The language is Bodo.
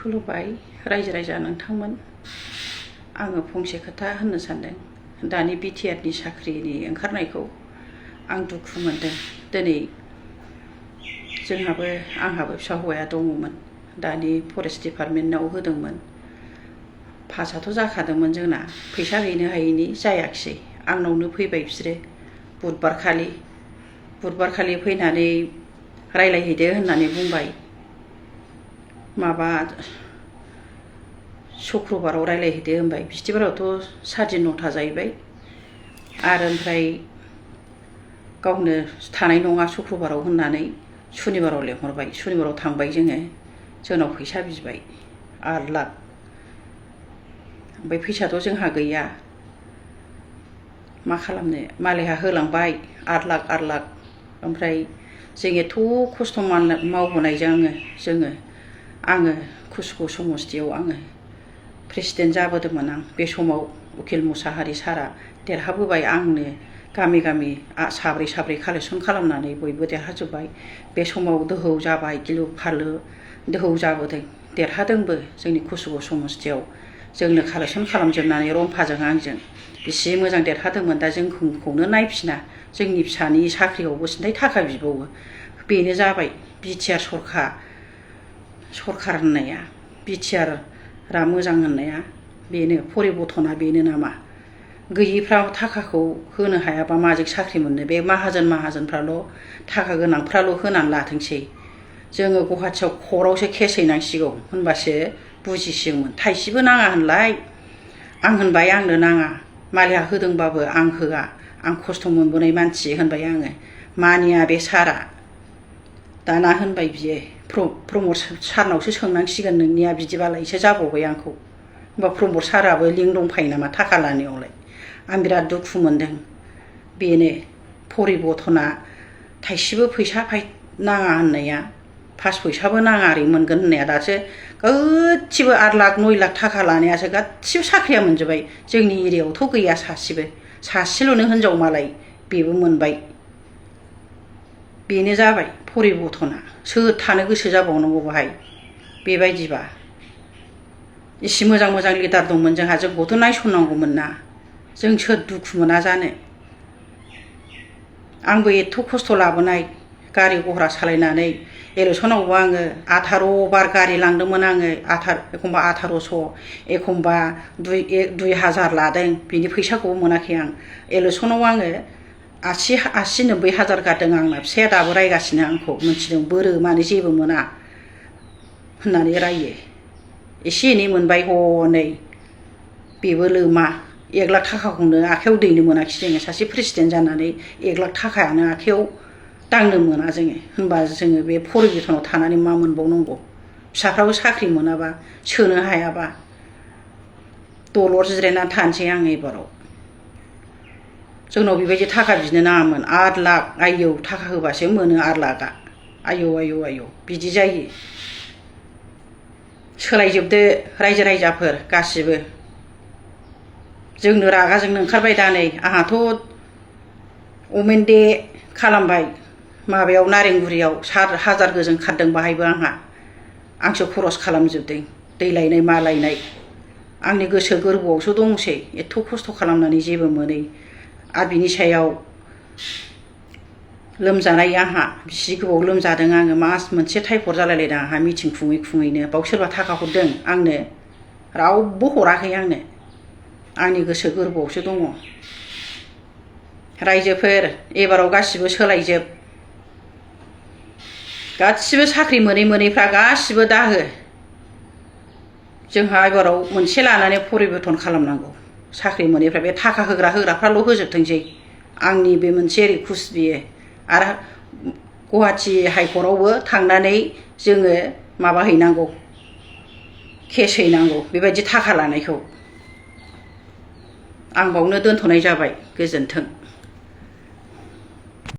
खुलुमबाय रायजो राजा नोंथांमोन। आङो फंसे खोथा होननो सानदों। दानि BTR नि साख्रिनि ओंखारनायखौ आं दुखु मोनदों। दिनै आंहाबो फिसा हौवाया दङमोन। दानि फरेस्ट डिपार्टमेन्टआव होदोंमोन। पासआथ' जाखादोंमोन जोंना। फैसा हैनो हायैनि जायाखिसै। आंनावनो फैबाय बिसोरो बुधबारखालि फैनानै रायलायहैदो होननानै बुंबाय। माबा शुक्रबाराव रायलायहैदो होनबाय। बिस्थिबारावथ' 9:30 जाहैबाय। आरो ओमफ्राय गावनो थानाय नङा शुक्रबाराव होननानै सुनिबाराव लेंहरबाय। सुनिबाराव थांबाय जोङो। जोंनाव फैसा बिबाय 8 लाख। ओमफ्राय फैसाथ' जोंहा गैया। मा खालामनो, मालायहा होलांबाय 8 लाख। ओमफ्राय जों एथ' खस्थ' मावबोनायजों आङो 𝙘𝙤𝙧𝙧𝙪𝙥𝙩 समस्तियाव आङो प्रेसिडेन्ट जाबोदोंमोन। आं बे समाव उकिल मुसाहारि सारा देरहाबोबाय। आंनो गामि साब्रै कालेक्सन खालामनानै बयबो देरहाजोब्बाय। बे समाव दोहौ जाबाय, गिलु फालु दोहौ जाबोदों। देरहादोंबो जोंनि 𝙘𝙤𝙧𝙧𝙪𝙥𝙩 समस्तियाव। जोंनो कालेक्सन खालामजोबनानै रम्फाजों आंजों बेसे मोजां देरहादोंमोन। दा जोंखौनो नायफिना। जोंनि फिसानि साख्रियावबो सिन्थाय थाखा बिबावो। बेनो जाबाय BTR सरखार होननाया। BTR मोजां होननाया बेनो, परिबर्तना बेनो नामा? गैयिफ्रा थाखाखौ होनो हायाबा माजों साख्रि मोननो? बे माहाजोनफ्राल' थाखा गोनांफ्राल' होनानै लाथोंसै। जोङो गुवाहाटियाव कर्टआवसो केस हैनांसिगौ होनबासो बुजिसिगौमोन। थाइसेबो नाङा होनलाय। आं होनबाय आंनो नाङा। मालिया होदोंबाबो आं होआ। आं खस्थ' मोनबोनाय मानसि होनबाय आङो। मानिया बे सारा। दाना होनबाय बियो, प्रमद सारनावसो सोंनांसिगोन नोंनिया बिदिबालायसो जाबावबाय आंखौ। होमबा प्रमद साराबो लिंक दंफायो नामा थाखा लानायावलाय? आं बिराद दुखु मोनदों। बेनो परिबर्तना थाइसेबो फैसा नाङा होननाया, 5 फैसाबो नाङा ओरै मोनगोन होननाया दासो गासिबो 8 लाख 9 लाख थाखा लानायासो गासिबो साख्रिया मोनजोब्बाय। जोंनि एरियायावथ' गैया सासेल'नो हिनजाव मालाय, बेबो मोनबाय। बेनो जाबाय परिबर्तना। सोर थानो गोसो जाबावनांगौ बाहाय बेबायदिबा? इसे मोजां लिडार दंमोन जोंहा। जोंखौथ' नायसननांगौमोन ना। जों सोर दुखु मोना जानो? आंबो एथ' खस्थ' लाबोनाय, गारि घरा सालायनानै इलेक्सनावबो आङो 18 बार गारि लांदोंमोन आङो। एखमबा 1800, एखमबा 2000 लादों। बिनि फैसाखौबो मोनाखै आं। इलेक्सनाव आङो 80-90 हाजार गारदों। आंना फिसाया दाबो रायगासिनो आंखौ। मिथिदों बोरो मानो जेबो मोना होननानै रायो। एसे एनै मोनबाय हनै, बेबो लोमा। 1 लाख थाखाखौनो आखाइयाव दैनो मोनाखिसै जोङो। सासे प्रेसिडेन्ट जानानै 1 लाख थाखायानो आखाइयाव दांनो मोना जोङो। होनबा जोङो बे परिबर्तनाव थानानै मा मोनबावनांगौ? फिसाफ्राबो साख्रि मोनाबा, सोनो हायाबा दलर जिरायनानै थानोसै आं एबाराव। जोंनाव बेबायदि थाखा बिनो नाङामोन। 8 लाख आयौ, थाखा होबासो मोनो 8 लाखआ। आयौ बिदि जायो। सोलायजोबदो रायजो राजाफोर गासिबो। जोंनो रागाजोंनो ओंखारबाय दा नै। आंहाथ' अमेन दे खालामबाय माबायाव नारेंगुरियाव 7,000 गोजों खारदों बाहायबो आंसो खरस खालामजोबदों। दै लायनाय मा लायनाय आंनि गोसो गोरबोआवसो दंसै। एथ' खस्थ' खालामनानै जेबो मोनै। आरो बिनि सायाव लोमजानाय, आंहा बिसि गोबाव लोमजादों आङो। मास मोनसे टाइफड जालायलायदों आंहा मिटिं खुङै। बाव सोरबा थाखा हरदों आंनो? रावबो हराखै आंनो। आंनि गोसो गोरबोआवसो दङ। रायजोफोर एबाराव गासिबो सोलायजोब। गासिबो साख्रि मोनैफ्रा गासिबो दाहो। जोंहा एबाराव मोनसे लानानै परिबर्तन खालामनांगौ। साख्रि मोनैफ्रा बे थाखा होग्राफ्राल' होजोबथोंसै। आंनि बे मोनसे रिकुवेस्ट बियो। आरो गुवाहाटि हाइकर्टआवबो थांनानै जोङो माबा हैनांगौ, केस हैनांगौ बेबायदि थाखा लानायखौ। आं बावनो दोनथ'नाय जाबाय। गोजोन्थों।